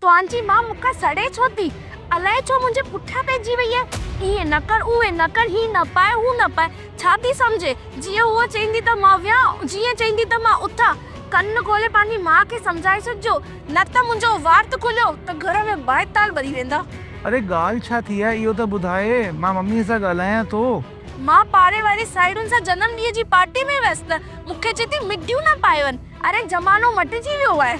توهان جي ماء مون کان سڙي ڇو ٿي؟ الائي ڇو منهنجي پٺيان پئجي وئي آهي. ائين نه ڪر، اهي نه ڪر، هي نه پاء، هو نه پاء. ڇا ٿي سمجهي؟ جيئن هوء چئيندي ته مان ويهان، جيئن چئيندي ته مان اٿان. ڪن کولي پنهنجي ماء کي سمجهائي ڇڏجو، نه ته منهنجو وات کليو ته گهر ۾ بائيتال ٻري ويندا. اڙي ڳالهه ڇا ٿي آهي اهو ته ٻڌاء، مان مميء سان ڳالهايان ٿو. مان پاڙي واري ساهيڙين سان جنم ڏينهن جي پارٽي ۾ ويس ته مون کي چئي ٿي مڊيون نه پائي وڃ. اري زمانو مٽجي ويو آهي.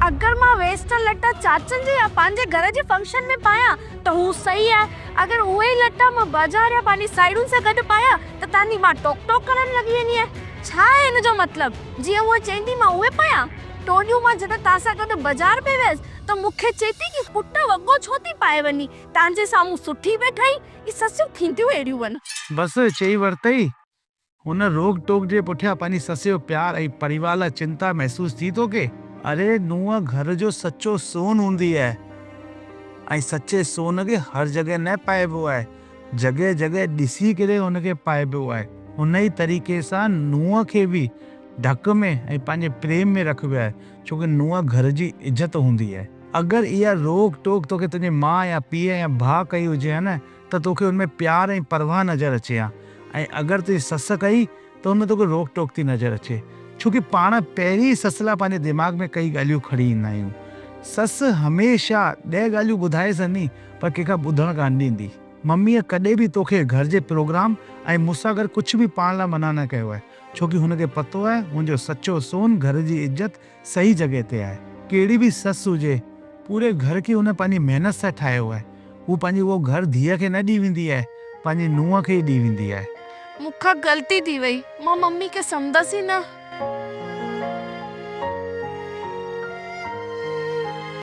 اگر مان ويسٽرن لٽا چاچن جي يا پنهنجي گهر جي فنڪشن ۾ پايان ته هو صحيح آهي. اگر اهي ئي لٽا مان بازار يا پنهنجي ساهيڙين سان گڏ پايان ته توهان جي ماء ٽوڪ ٽوڪ ڪرڻ لڳي ويندي آهي. ڇا آهي ان جو مطلب؟ جيئن هوء چئيندي مان اهي پايان؟ ٽوڏيون مان جڏهن توهان سان گڏ بازار پئي ويس ته مون کي چئي ٿي ڪي پٽ وڳو ڇو ٿي پائي وڃين؟ توهان جي سامهون سٺي پئي ٺهين. هي سسيون ٿينديون اهڙيون آهن. بس چئي ورتئي. هن روڪ ٽوڪ جي پٺيان پنهنجي سس جو پيار ۽ پريوار لاء چنتا محسوس ٿي توکي؟ اري نونهن گهر جو سچو سون هوندي آهي ۽ سچي سون کي هر جڳهه نه پائبو آهي، جڳهه جڳهه ڏسي ڪري ان کي پائبو آهي. ان ئي طريقي سان نونهن کي به ڍڪ ۾ ۽ پنهنجي پريم ۾ رکبو آهي، ڇو ڪه نونهن گهر جي عزت هوندي آهي. اگر اها روڪ ٽوڪ توکي تنهنجي ماء يا پيء يا ڀاء ڪئي هجي ها نه ته توکي ان ۾ پيار ۽ پرواهه نظر اچي ها ۽ اگر تنهنجي سس ڪئي ته ان ۾ توکي روڪ ٽوڪ ٿي نظر اچي ڇو ڪي پاڻ پهرين ئي سس لاء پنهنجي دماغ ۾ ڪئي ڳالهيون کڻي ايندا آهيون. سس هميشه ڏهه ڳالهيون ٻڌائي سهندي پر ڪنهن کان ٻڌڻ ڪانه ڏيندي. مميء ڪڏهن به توکي گهر جي پروگرام ۽ مون سان گڏ ڪجهه به پاڻ لاء منع نه ڪيو آهي ڇو ڪي هن کي پتو آهي منهنجو سچو سون گهر جي عزت صحيح جڳهه تي آهي. ڪهڙي به سس هجي، پوري گهر کي هن پنهنجي محنت سان ٺاهيو آهي. هو پنهنجي اهو گهر ڌيء کي نه ڏئي ويندي آهي، پنهنجي نونهن کي ئي ڏئي ويندي آهي. مون کان غلطي ٿي وئي، مان ممي کي سمجهندس ئي نه.